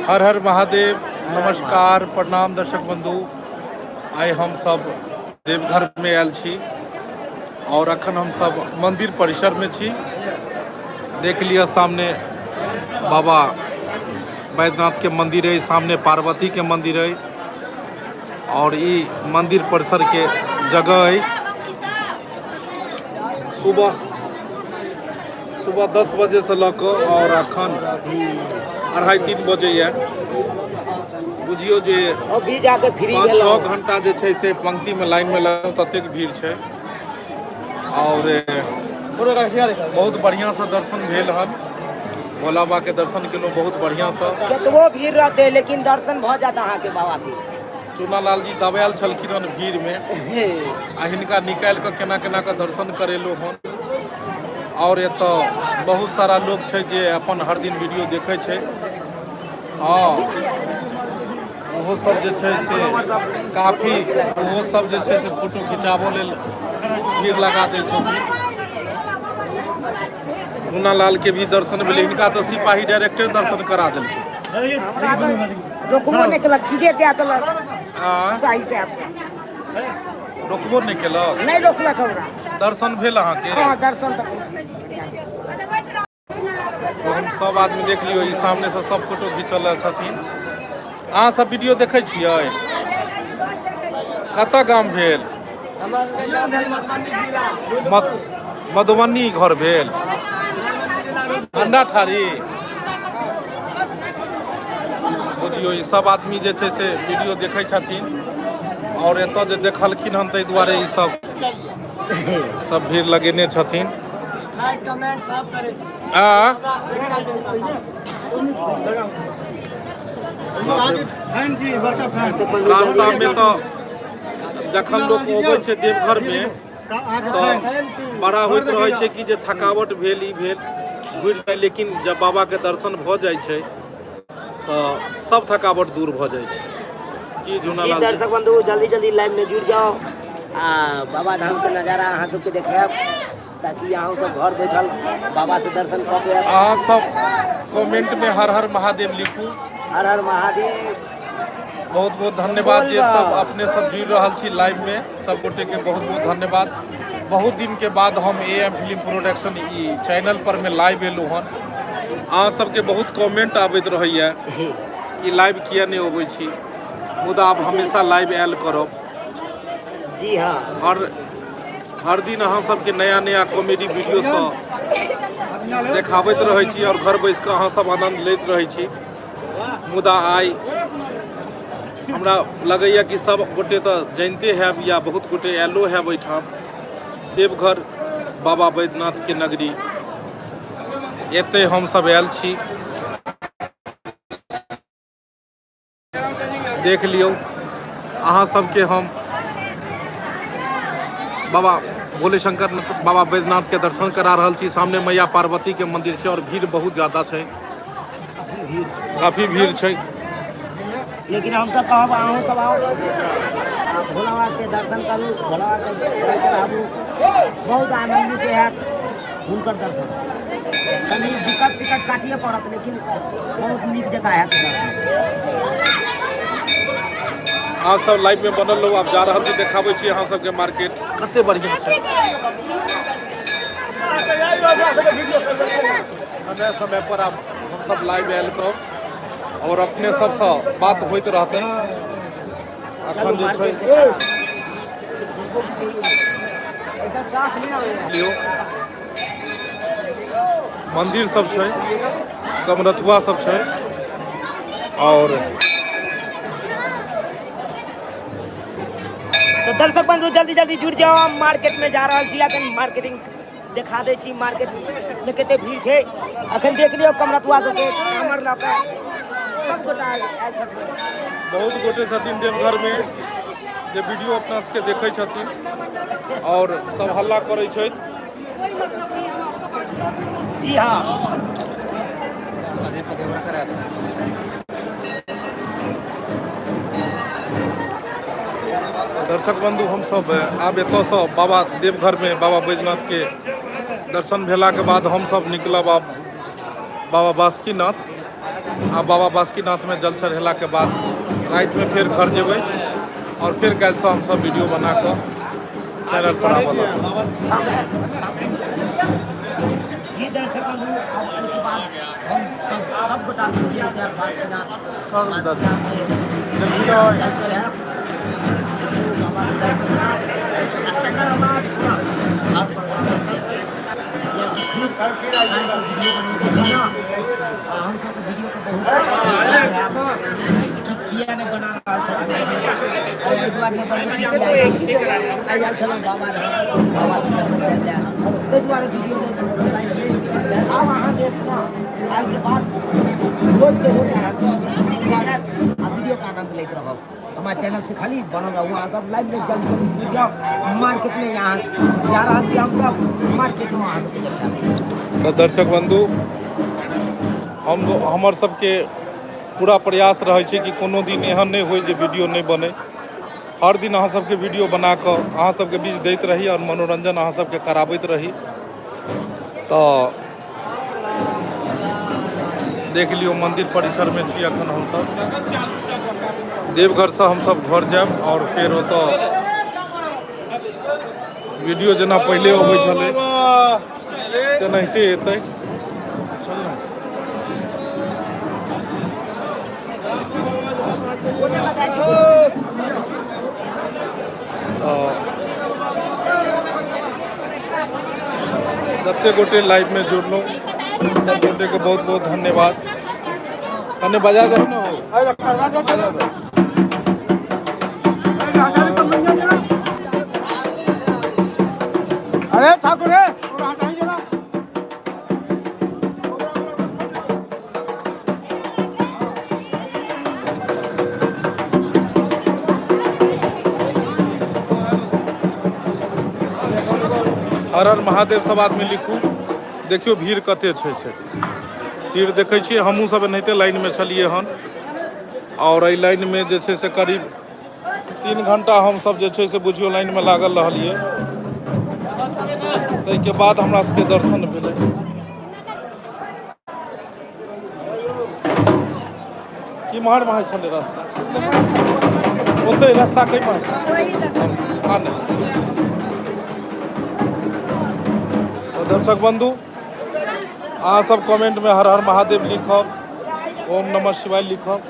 हर हर महादेव। नमस्कार, प्रणाम दर्शक बंधु। आइ हम सब देवघर में आयल छी और अखन हम सब मंदिर परिसर में छी। देख लिअ, सामने बाबा बैद्यनाथ के मंदिर है, सामने पार्वती के मंदिर है और ई मंदिर परिसर के जगह है। सुबह सुबह 10 बजे से लऽ कऽ और अखन 2:30-3 बजे यऽ। बुझियौ जे अभी जाके फ्री 5-6 भेलहुँ। घंटा जे छै से पंक्तिमे लाइनमे लगलहुँ, ततेक भीड़ छै और बहुत बढ़िआँसँ दर्शन भेल हन। भोला बाबाके दर्शन केलहुँ बहुत बढ़िआँसँ। कतबो भीड़ रहतै, लेकिन दर्शन भऽ जायत अहाँके बाबा से। चूना लाल जी दबायल छलखिन हन भीड़मे आ हिनका निकालि कऽ केना केना कऽ दर्शन करेलहुँ हन। आओर एतऽ बहुत सारा लोक छै जे अपन हर दिन वीडियो देखै छै। हँ, ओहो सब जे छै से काफी, ओहो सब जे छै से फोटो खिंचाबऽ लेल भीड़ लगा दै छथिन। मुन्ना लाल के भी दर्शन भेलै। हिनका तऽ सिपाही डायरेक्टे दर्शन करा देलकै। हमरा तऽ रोकबो नहि केलक, सीधे दए देलक। आ सिपाही साहब से। रोकबो नहि केलक? नहि रोकलक हमरा। दर्शन भेल अहाँके? हँ, दर्शन तऽ। तो हम सब आदमी देख लियौ, ई सामने से सब फोटो घिचल छथिन। अहाँ सब वीडियो देखै छियै? कतऽ गाम भेल? मधुबनी घर भेल, अंडा ठारी। बुझियौ, ई सब आदमी जे छै से वीडियो देखै छथिन आओर एतऽ जे देखलखिन हन, ताहि दुआरे ई सब सब भीड़ लगेने छथिन। आ रास्ता में तऽ जखन लोक अबै छै देवघर में तऽ बड़ा होइत रहै छै कि जे थकावट भेल, ई भेल, घुरि जाइ, लेकिन जब बाबाके दर्शन भऽ जाइ छै तऽ सब थकावट दूर भऽ जाइ छै। की जी झूनालाल जी? दर्शक बंधु, जल्दी जल्दी लाइव में जुड़ जाओ आ बाबा धाम के नजारा अहाँ सबके देखायब, ताकि अहाँ सब घर बैठल बाबा से दर्शन कऽ के आयब। अहाँ सब कमेंट में हर हर महादेव लिखू। हर हर महादेव। बहुत बहुत धन्यवाद जे सब अपने सब जुड़ि रहल छी लाइव में, सब गोटे के बहुत बहुत धन्यवाद। बहुत दिन के बाद हम ए एम फिल्म प्रोडक्शन ई चैनल पर में लाइव एलहुँ हन। अहाँ सबके बहुत कमेंट आबैत रहैया कि लाइव किया नहि अबै छी, मुदा आब हमेशा लाइव आयल करब। जी हाँ। हर हर दिन अहाँ सबके नया नया कॉमेडी वीडियो सँ देखाबैत रहै छी और घर बैस कऽ अहाँ सब आनंद लैत रहै छी। मुदा आइ हमरा लगैया कि सब गोटे तऽ जानिते हैब या बहुत गोटे आयलो हैब एहिठाम। देवघर बाबा बैद्यनाथ के नगरी, एतै हम सब आयल छी। देख लियौ, अहाँ सबके हम बाबा भोले शंकर, बाबा बैद्यनाथ के दर्शन करा रहल छी। सामने मैया पार्वती के मंदिर छै और भीड़ बहुत ज्यादा छै, काफी भीड़ छै। लेकिन हम तऽ कहब, अहूँ सब आउ आ भोला बाबा के दर्शन करू, भोला बाबा के जल चढ़ाबू। बहुत आनंद से हैत हुनकर दर्शन। कनि दिक्कत सिक्कत काटिए पड़त, लेकिन बहुत नीक जकाँ हैत दर्शन। अहाँ सब लाइव में बनल रहू। आब जा रहल छी, देखाबै छी अहाँ सबके मार्केट कते बढ़िया छै। समय समय पर आब हम सब लाइव आयल करब और अपने सबसँ बात होइत रहतै। अखन जे छै लियौ, मंदिर सब छै, कमरथुआ सब छै और तो दर्शक बंधु, जल्दी जल्दी जुड़ जाओ। हम मार्केट में जा रहल छी। अखन मार्केटिंग देखा दै छी, मार्केट में कते भीड़ छै। अखन देख लियौ, कमरथुआ सबके कामर लऽ कऽ सब गोटा आयल छथिन। बहुत गोटे छथिन देवघर में जे वीडियो अपना सबके देखै छथिन और सब हल्ला करै छथि। जी हाँ। दर्शक बंधु, हम सब आब एतऽसँ बाबा देवघर में बाबा बैजनाथ के दर्शन भेलाके बाद हम सब निकलब आब बाबा बासुकीनाथ। आ बाबा बासुकीनाथमे जल चढ़ेलाके बाद रातिमे फेर घर जेबै आओर फेर काल्हिसँ हमसभ वीडियो बना कऽ चैनल पर आबऽ लगबै। जी दर्शक बंधु, अब एहिके बाद हम सब सब गोटा मिल के बासुकीनाथ बासुकीनाथ जल चढ़ायब, बाबा के दर्शन करब आ तकर बाद पुनः घर पर वापस जायब। कियाकि फिर काल्हिसँ वीडियो बनबैके छै ने, आ हम सबके वीडियोके बहुत कि किया नहि बना रहल छथिन। एहि दुआरे नहि बनबै छी कि आइ आयल छलहुँ बाबा धाम, बाबासँ दर्शन करै लए, ताहि दुआरे वीडियो नहि बनाइ छी। आब अहाँके पुनः आइके बाद रोजके रोज अहाँ सब आ वीडियोके आनन्द लैत रहब। हमार चैनल से खाली बनल रहू। अहाँ सब लाइव में जल्दी जल्दी जुड़ जाओ। मार्केट में यहाँ जा रहल छी हम सब, मार्केट में अहाँ सबके देखायब। तऽ दर्शक बंधु, हम हमर सबके पूरा प्रयास रहै छै कि कोनो दिन एहन नहि होइ जे वीडियो नहि बनै। हर दिन अहाँ सबके वीडियो बना कऽ अहाँ सबके बीच दैत रही आओर मनोरंजन अहाँ सबके कराबैत रही। तऽ देख लियौ, मन्दिर परिसरमे छी अखन हमसब। देवघरसँ हमसब घर जायब आओर फेर ओतऽ वीडियो जेना पहिले अबै छलै तेनाहिते एतै। चल ने। तऽ जते गोटे लाइवमे जुड़लहुँ सब गोटेके बहुत बहुत धन्यवाद। कने बजा दहो ने हो। बजा दहो। अरे ठाकुर है थोड़ा हटाइए जरा। हर हर महादेव सब आदमी लिखू। देखियौ भीड़ कते छै से भीड़ देखै छियै। हमहूँ सब एनाहिते लाइनमे छलियै हन आओर एहि लाइनमे जे छै से करीब 3 घंटा हमसब जे छै से बुझियौ लाइनमे लागल रहलियै। ताहिके बाद हमरा सबके दर्शन भेलै। की महर महर छलै रास्ता? ओतै रास्ता कै महर? आ नहि। तऽ दर्शक बंधु, अहाँ सब कमेंट में हर हर महादेव लिखब, ओम नमः शिवाय लिखब।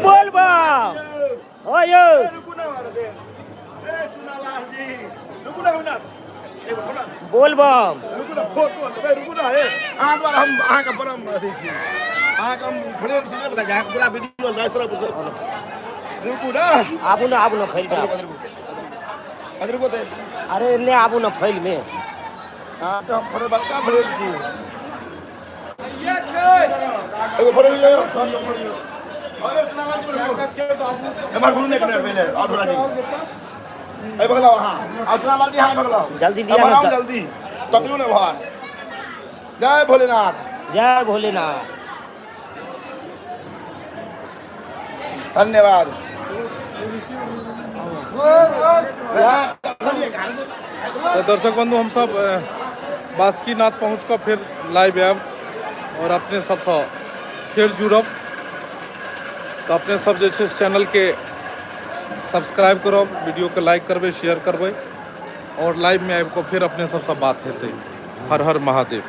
बोल बा ओयो। बोल बम। अहाँ द्वारा हम अहाँके परम अथी छी, अहाँके हम फ्रेंड छी। नहि पता अहाँके पूरा वीडियो रुकू ना। आबू ना, आबू ना फैल के। रुकू तऽ। अरे एने आबू ना फैल में। अहाँके हम फ्रेंड, बड़का फ्रेंड छी। एगो फोटो लियौ, सब लोग फोटो लियौ। एम्हर घुरू ने कने पहिले और थोड़ा जी। ए बगलाओ अहाँ। आ चुना लाल जी, हाँ बगलाओ। जल्दी लिया ना। जल्दी। तकलू ने भर। जय भोलेनाथ। जय भोलेनाथ। धन्यवाद। तऽ दर्शक बंधु, हम सब बासुकीनाथ पहुँच कऽ फेर लाइव आयब और अपने सबसँ फेर जुड़ब। तऽ अपने सब जे छै चैनलके सब्सक्राइब करब, वीडियोके लाइक करबै, शेयर करबै और लाइवमे आबि कऽ फेर अपने सबसँ बात हेतै। हर हर महादेव।